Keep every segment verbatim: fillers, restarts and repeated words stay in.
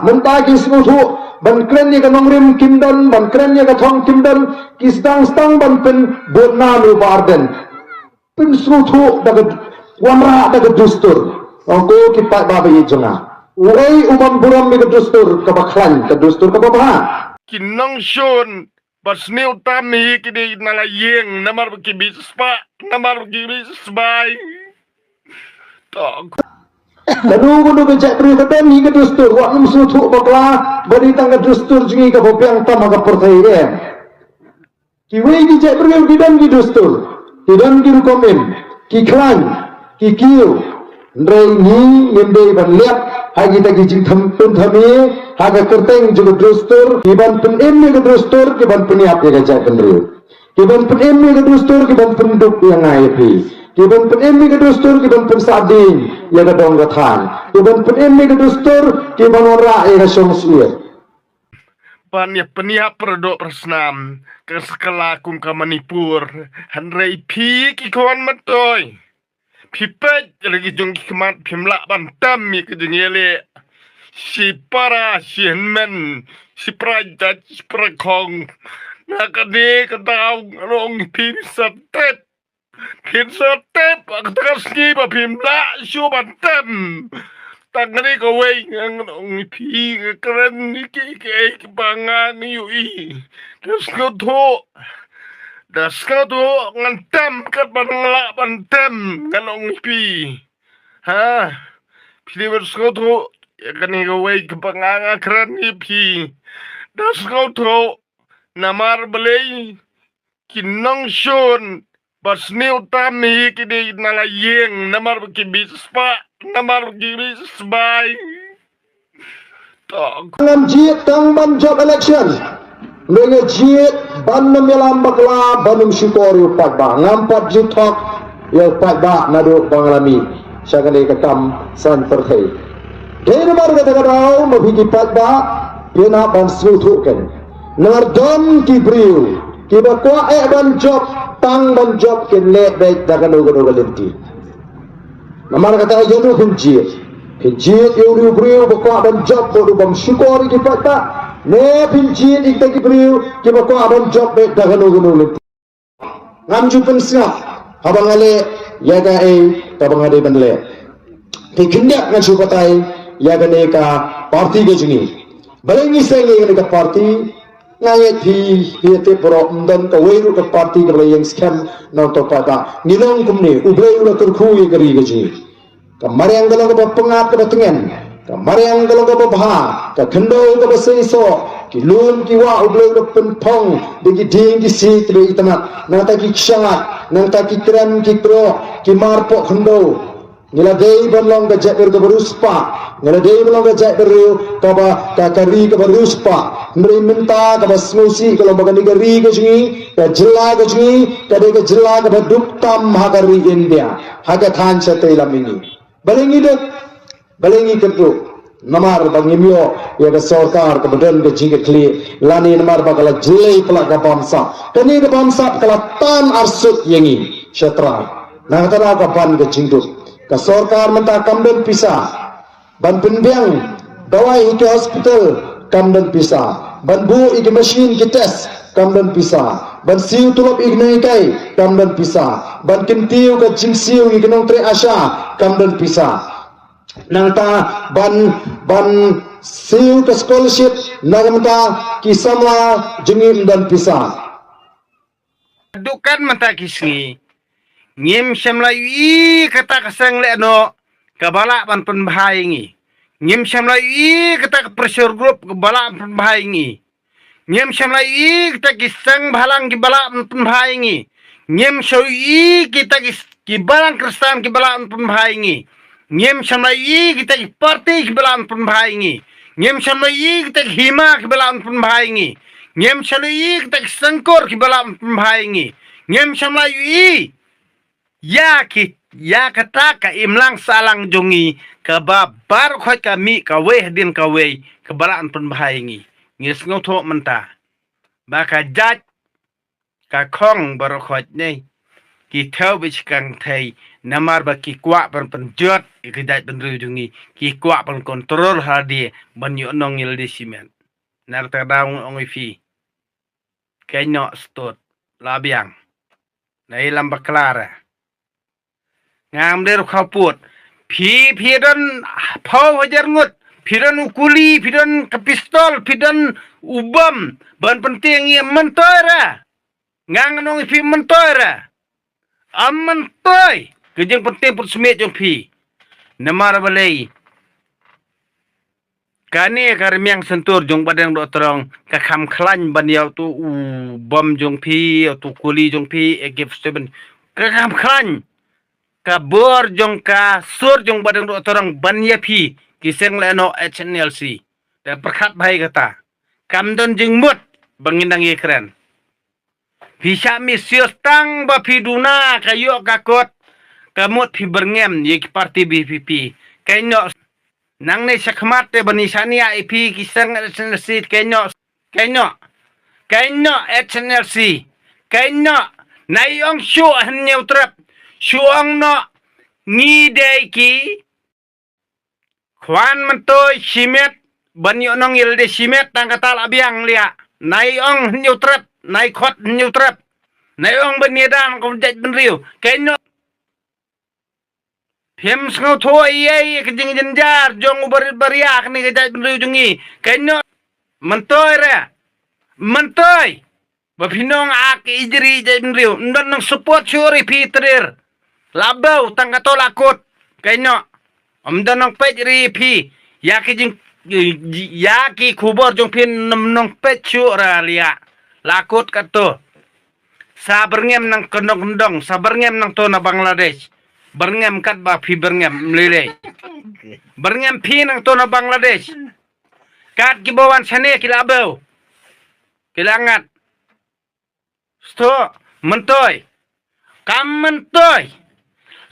Mynta ki sngewthuh ban kren ïa ka nongrim kim don, ban kren ïa ka thong kim don, ki sdang sdang ban pynbud nam ïa u Bah Ardent. Pynsngewthuh da ka wanrah da ka dustur. Ong ko ki paidbah ba ïeit jong nga, uei u bym burom ïa ka dustur kaba khlaiñ, ka dustur kaba bha? Ki nongshun ba sniew tam hi ki dei na la ïing, namar ba ki bit spah, namar ba ki bit sbai. Tok. Lano lano ka jaitbynriew ka don hi ka dustur, wat nym sngewthuh bakla ba dei tang ka dustur jong ngi kaba biang tam ha ka pyrthei, em. Kiwei ki jaitbynriew ki don ki dustur, ki don ki rukom im, ki khlaiñ, ki kiew. Hynrei ngi ngim dei ban leh ha kita ki jingtham pynthame ha ka kyrteng jong ka dustur, ki ban pynim ïa ka dustur, ki ban pynïap ïa ka jaitbynriew. Ki ban pynim ïa ka dustur, ki ban pynduk ïa nga ïa phi. Ki ban pynim ïa ka dustur, ki ban pynsah ding ïa ka dong ka thaiñ. Ki ban pynim ïa ka dustur, ki ban wanrah ïa ka shong syier. Ban ïa pynïap para doh para snam ka skala kum ka Manipur. Hynrei phi ki khon myntoi, phi peit ïa la ki jong ki khmat, phim lah ban tem ïa ka jingïaleh. Shi para shi hynmen, shi para jait shi para khong. Na kane ka daw ngan ong phi, phin sa tep. Phin sa tep ha kata ka sngi ba phim lah shuh ban tem. Tang kane kawei ngan ong ïa phi, nga kren ïa kiei kiei kiba nga ïohi. Da sngewthuh, da sngewthuh ngan tem katba nga lah ban tem, ngan ong ïa phi. Ha? Phi dei ban sngewthuh ïa kane kawei kaba nga, nga kren ïa phi. Da sngewthuh, namar balei ki nongshun ba sniew tam hi ki dei na la ïing, namar ba ki bit spah, namar ba ki bit sbai. Tok. Ngam jied tang ban jop election. Nga jied ban nym ïalam bakla, ban nym shukor ïa u paidbah. Ngam pat jied thok ïa u paidbah naduh ba nga la mih sha kane ka kam saiñ pyrthei. Dei namar kata ka daw ma phi ki paidbah, phin hap ban sngewthuh kein. Namar don ki briew kiba kwah eh ban jop, tang ban jop kin leh beit da kano kano ka lynti. Namar kata ïa uno phin jied? Phin jied ïa une u briew ba kwah ban jop bad u bym shukor ïa ki paidbah, ne phin jied ïa kita ki briew kiba kwah ban jop beit da kano kano ka lynti? Ngam ju pynsngap haba nga leh ïa kaei kaba nga dei ban leh. Te khyndiat ngan shu batai ïa kane ka party ka jong ngi. Balei ngi seng ïa kane ka party? Nga ngeit phi, phi tip baroh, ym don kawei ruh ka party kaba la ïeng skhem na uto u paidbah. Ngi long kumne, U Blei u la kyrkhu ïa ka ri ka jong ngi. Ka mariang ka long kaba pyngngad kaba tngen. Ka mariang ka long kaba bha. Ka khyndew kaba seisoh. Ki lum ki wah U Blei u la pynphong da ki dieng ki siej kiba itynnad. Nangta ki kshaid, nangta ki krem ki krok, ki mar poh khyndew. Ngi la dei ban long ka jaitbynriew kaba riewspah. Ngi la dei ban long ka jaitbynriew kaba, ka, ka ri kaba riewspah. Hynrei mynta kaba sngewsih ka long ba kane ka ri ka jong ngi, ka jylla ka jong ngi, ka dei ka jylla kaba duk tam ha ka ri India, ha ka thaiñ shatei lam ïa ngi. Balei ngi duk? Balei ngi kynduh? Namar ba ngim ïoh ïa ka sorkar kaba don ka jingkitkhlieh, lane namar ba ka la jlei palat ka bamsap. Kane ka bamsap ka la tan arsut ïa ngi sha trai. Na kata ka ban ka jingduk. Ka sorkar mynta kam don pisa ban pynbiang dawai ha ki hospital, kam don pisa ban buh ïa ki machine ki test, kam don pisa ban siew tulop ïa ki nonghikai, kam don pisa ban kyntiew ka jingsiew ïa ki nongtrei ASHA, kam don pisa. Nangta ban, ban siew ka scholarship na ka bynta ki samla jong ngi, ym don pisa. Dukan mynta ki sngi ngim shym la ïohi kata ka seng lehnoh kaba lah ban pynbha ïa ngi. Ngim shym la ïohi kata ka pressure group kaba lah ban pynbha ïa ngi. Ngim shym la ïohi kita ki seng bhalang kiba lah ban pynbha ïa ngi. Ngim shym la ïohi kita ki, ki balang Khristan kiba lah ban pynbha ïa ngi. Ngim shym la ïohi kita ki party kiba lah ban pynbha ïa ngi. Ngim shym la ïohi kita ki hima kiba lah ban pynbha ïa ngi. Ngim shym la ïohi kita ki sengkur kiba lah ban pynbha ïa ngi. Ngim shym la ïohi ïa ki, ïa kata ka imlang sahlang jong ngi kaba baroh khoit ka mih kawei hadien kawei kaba lah ban pynbha ïa ngi. Ngi sngewthuh mynta ba ka jait ka khong baroh khoit ne. Ki thew beit shikang thei, namar ba ki kwah ban pynjot ïa ka jaitbynriew jong ngi, ki kwah ban kontrol ha lade, ban ïoh nong ïa lade shimet. Na kata ka daw ngan ong ïa phi, kynnoh stud, la biang. Na ïalam bakla re. Ngam dei ruh khaw pud. Phi, phi don phew hajar ngut. Phi don u kuli, phi don ka pistol, phi don u bom. Ban pyntieng ïa, myntoi re. Nga ngan ong ïa phi, myntoi re. Ym myntoi ka jingpyntieng pynsmiej jong phi. Namar balei? Kane ka rmiang sentur jong Bahdeng Dohtdong ka kham khlaiñ ban ïa utu u bom jong phi, utu kuli jong phi, A K forty-seven. Ka kham khlaiñ ka bor jong ka sur jong Bahdeng Dohtdong ban ïa phi ki seng lehnoh H N L C. Te pyrkhat bha ïa kata. Kam don jingmut ba ngin dang ïakren. Phi shah misuse tang ba phi duna ka ïoh ka kot. Ka mut phi byrngem ïa ki party V P P. Kynnoh. Nangne shakhmat te ban ïa shaniah ïa phi ki seng H N L C, kynnoh. Kynnoh. Kynnoh H N L C. Kynnoh. Nai ong shu hynñiew trep. Shu ong noh. Ngi dei ki khwan myntoi shimet, ban ïoh nong ïa lade shimet, tang kata la biang liah. Nai ong hynñiew trep, nai khot hynñiew trep. Nai ong ban ïada na ka jaitbynriew. Kynnoh. Phim sngewthuh ïa ka jingjynjar jong u barit baria kane ka jaitbynriew jong ngi. Kynnoh. Myntoi re. Myntoi. Ba phi nong ak ijri jaitbynriew. Ym don nong support shuh ri phi trir. La bau tang kato la kut. Kynnoh. Ym don nong peit ri phi. Ïa ki jing, ïa ki khubor jong phi ym nong peit shuh ra liah. La kut kato. Sa byrngem nang kyndong kyndong, sa byrngem nangto na Bangladesh. Byrngem kat ba phi byrngem, ym lei lei. Byrngem phi nangto na Bangladesh. Kat kiba wan shane ki la bau. Ki la ngat. Sto, myntoi. Kam myntoi.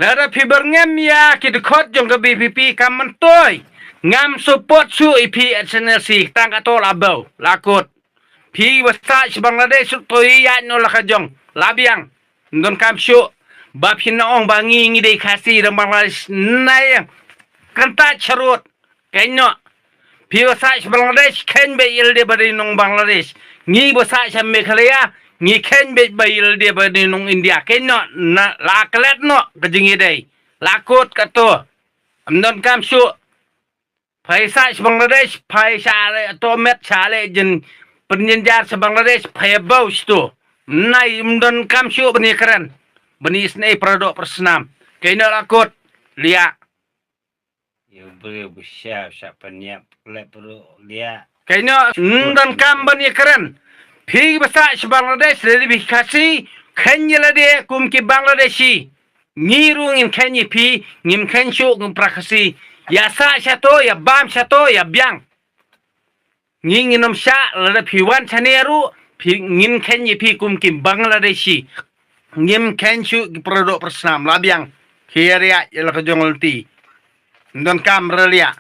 Lada phi byrngem ïa ki dkhot jong ka V P P, kam myntoi. Ngam support shuh ïa phi H N L C, tang kato la bau, la kut. Phi ba sah sha Bangladesh suk to ïaid noh la ka jong. La biang. Ym donkam shuh ba phin ong ba ngi ngi dei Khasi dang Bangladesh. Nai ïa kyntait sharud. Kynnoh. Phi ba sah sha Bangladesh kheiñ beit ïa lade ba dei nong Bangladesh. Ngi ba sah sha Meghalaya ngi kheiñ beit ba ïa lade ba dei nong India. Kynnoh, na la klet noh ka jingïadei. La kut kato. Ym donkam shuh. Phai sah sha Bangladesh, phai sha leh to met sha leh jin pynjynjar sha Bangladesh, phai bau shito. Nai ym donkam shuh ban ïakren. Ban isynei para doh para snam. Kynnoh la kut. Liah. Ïa u briew ba shah, shah pynïap leh bru liah. Kynnoh ym donkam ban ïakren. Phi ba sah sha Bangladesh, lada phi Khasi, kheiñ ïa lade kum ki Bangladeshi. Ngi ruh ngin kheiñ ïa phi, ngim kheiñ shuh kum para Khasi. Ïa sah shato, ïa bam shato, ïa biang. Ngi ngin ym shah, lada phi wan shane ruh, phi ngin kheiñ ïa phi kum ki Bangladeshi. Ngim kheiñ shuh ki para doh para snam, la biang. Ki ïa riah ïa la ka jong lynti. Ym donkam re liah.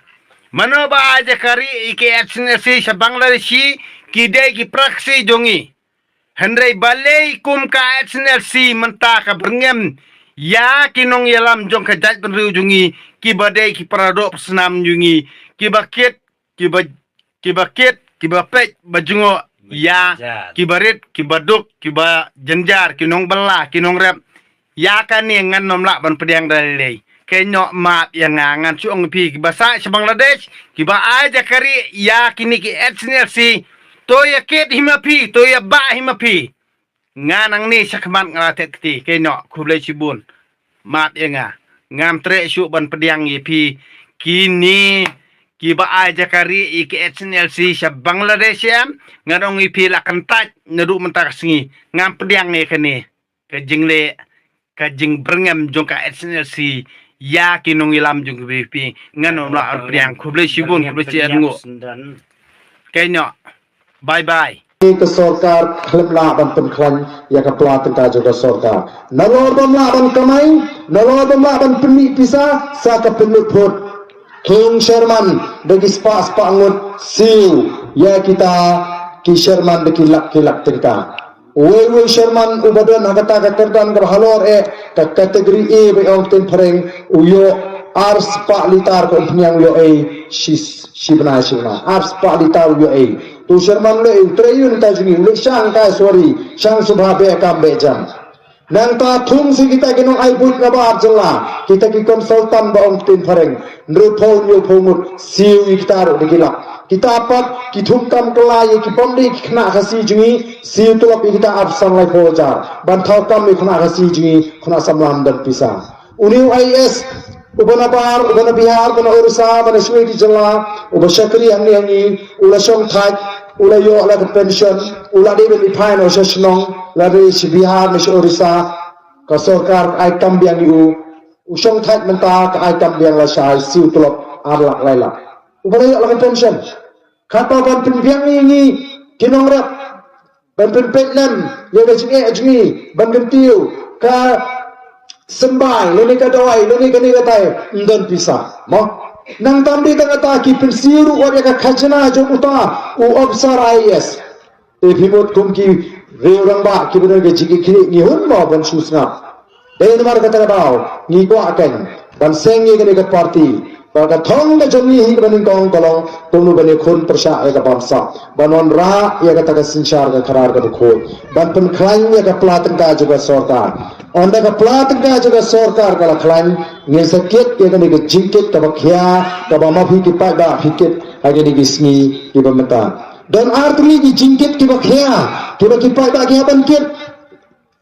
Mano ba ai jaka rieh ïa ki H N L C sha Bangladeshi, ki dei ki para Khasi jong ngi. Hynrei balei kum ka H N L C mynta ka byrngem ïa ki nongïalam jong ka jaitbynriew jong ngi, kiba dei ki para doh para snam jong ngi, kiba kit, kiba, kiba kit, kiba peit ba jngoh ïa kiba rit, kiba duk, kiba jynjar, ki nongbylla, ki nongrep. Ïa kane ngan ym lah ban pdiang da lei lei. Kynnoh map ïa nga, ngan shu ong ïa phi, kiba sah sha Bangladesh, kiba ai jaka rieh ïa kine ki H N L C, to ïa kit hi ma phi, to ïa bah hi ma phi. Nga nangne shakhmat nga la thied kti, kynnoh, khublei shibun. Map ïa nga. Ngam treh shuh ban pdiang ïa phi. Kine kiba ai jaka rieh ïa ki H N L C sha Bangladesh em, ngan ong ïa phi la kyntait naduh mynta ka sngi. Ngam pdiang ïa kane ka jingleh, ka jingbyrngem jong ka H N L C ïa ki nongïalam jong ka V P P. Ngan ym lah ban pdiang. Khublei shibun, khublei shibun. Kynnoh. Bye bye. Ka sorkar khlem lah ban pynkhlaiñ ïa ka pla tyngka jong ka sorkar. Nalor bym lah ban kamai, nalor bym lah ban pynmih pisa, sa ka pynlut phut. Kum Sherman da ki spah spah ngut siew, ïa kita ki Sherman da ki lak ki lak tyngka. Uwei uwei u sherman uba don ha kata ka kyrdan kaba halor eh, ka category A ba ong ktien phareng, u ïoh ar spah litar, ka umphniang u ïoh ei shi, shi bnai shi bnai, ar spah litar u ïoh ei. Te u sherman u leh ei, u trei ïa u netai jong ngi, u leh shang kai suwari, shang sngewbha, beh kam beh jam. Nangta thung sha kita ki nongai buit nabar jylla, kita ki consultant ba ong ktien phareng, hynriewphew hynñiewphew ngut, siew ïa kita ruh da ki lak. Kita pat ki thung kam kylla ïa ki bym dei ki khynnah Khasi jong ngi, siew tulop ïa kita arphew san laiphew hajar, ban thaw kam ïa ki khynnah Khasi jong ngi, khynnah samla ym don pisa. Une u IAS uba nabar, uba na Bihar, uba na Orissa, uba na shuwa ki jylla, uba shakri hangne hangi, u la shong thait, u la ïoh la ka pension, u la dei ban ïa phai noh sha shnong, la dei sha Bihar ne sha Orissa, ka sorkar ka ai kam biang ïa u, u shong thait mynta ka ai kam biang lashai, siew tulop ar lak lai lak. Uba la ïoh la ka pension. Katba ban pynbiang ïa ngi ki nongrep, ban pynpeit lem ïa ka jingeh jong ngi, ban kyntiew ka symbai lane ka dawai lane kane katai, ym don pisa. Mo, nangta ym dei tang kata, ki pynsiew ruh wat ïa ka khajna jong uta u officer IAS. Te phi mut kum ki riew rangbah kiba don ka jingkitkhlieh, ngi hun mo ban shu sngap. Dei namar kata ka daw ngi kwah kein ban seng ïa kane ka party, ba ka thong ka jong ngi hi kaba nyngkong ka long kumno ban ïakhun pyrshah ïa ka bamsap, ban wanrah ïa kata ka synshar ka khadar kaba khuid, ban pynkhlaiñ ïa ka pla tyngka jong ka sorkar. Ynda ka pla tyngka jong ka sorkar ka la khlaiñ, ngin sa kit ïa kane ka jingkit kaba khia kaba ma phi ki paidbah phi kit ha kine ki sngi kiba mynta. Don ar tylli ki jingkit kiba khia kiba ki paidbah ki hap ban kit.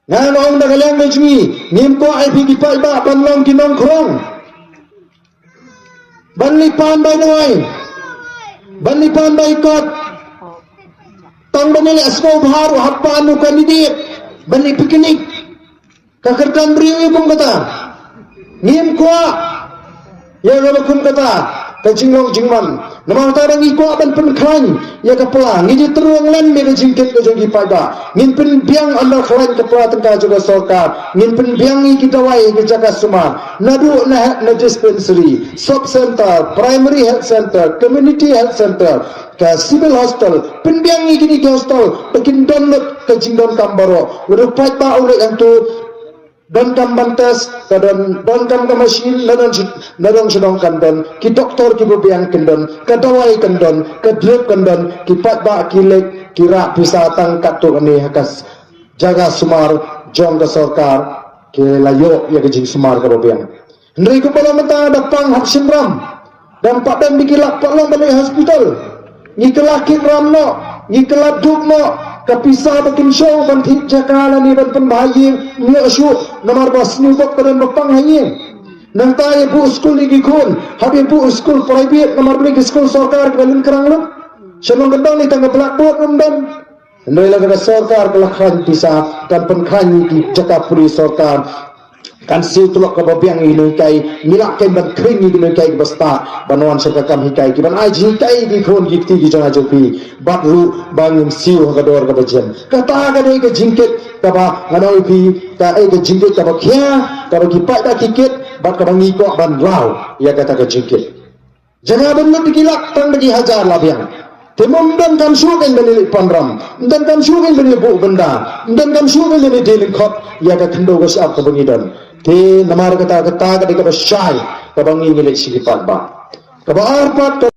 Ngan ong da ka liang ka jong ngi, ngim kwah ïa phi ki paidbah ban long ki nongkhrong, ban leit pan bai nongwai, ban leit pan bai kot, tang ban leit sngewbha ruh hap pan u candidate, ban leit picnic. Ka kyrdan briew ïa kum kata. Ngim kwah ïa kaba kum kata ka jinglong jingman. Namar kata ba ngi kwah ban pynkhlaiñ ïa ka pla, ngi ju tyrwa lem ïa ka jingkit ka jong ki paidbah. Ngin pynbiang ynda khlaiñ ka pla tyngka jong ka sorkar, ngin pynbiang ïa ki dawai ha ki jaka sumar, naduh na, na dispensary, sub center, primary health center, community health center, ka civil hospital, pynbiang ïa kine ki hospital ba kin don lut ka jingdonkam baroh. Lada u paidbah u leit hangto, donkam ban test ka don, donkam ka machine, na don shi-, na don sha dong kan don, ki doktor kiba biang kin don, ka dawai kan don, ka drip kan don, ki paidbah ki leit ki rah pisa tang katto katne ha ka s-, jaka sumar jong ka sorkar, ki la ïoh ïa ka jingsumar kaba biang. Hynrei kumba long mynta da pang hap shim ram, da ym pat don ba ki lah pat long ban leit hospital. Ngi kylla kit ram noh, ngi kylla duk noh, ka pisa ba kin shong ban thied jaka lane ban pynbha ïing, ym ïoh shuh, namar ba sniewbok ka don ba pang ha ïing. Nangta ïa buh skul ïa ki khun, hap ïa buh skul private, namar balei ki skul sorkar kiba lyngkrang lut? Sha nongkyndong lei tang ka blackboard ruh ym don. Hynrei lada ka sorkar ka la khlaiñ pisa, kan pynkhlaiñ ïa ki jaka pule sorkar, kan siew tulop kaba biang ïa ki nonghikai, ngi lah kein ban khring ïa ki nonghikai kiba stad ban wan sha ka kam hikai, kiban ai jinghikai ïa ki khun ki kti ki jong nga jong phi, bad ruh ba ngin siew ha ka dor kaba jem. Kata ka dei ka jingkit kaba ngan ong ïa phi, ka dei ka jingkit kaba khia, kaba ki paidbah ki kit, bad kaba ngi kwah ban law ïa kata ka jingkit. Jaka ban lut da ki lak tang da ki hajar la biang. Te ym donkam shuh kein ban ïaleit pan ram, ym donkam shuh kein ban ïabuh bynda, ym donkam shuh kein ban ïadei lyngkot ïa ka khyndew ka shyiap kaba ngi don. Te namar kata, kata ka dei kaba shai kaba ngi ngi leit sha ki paidbah. Kaba ar pat ka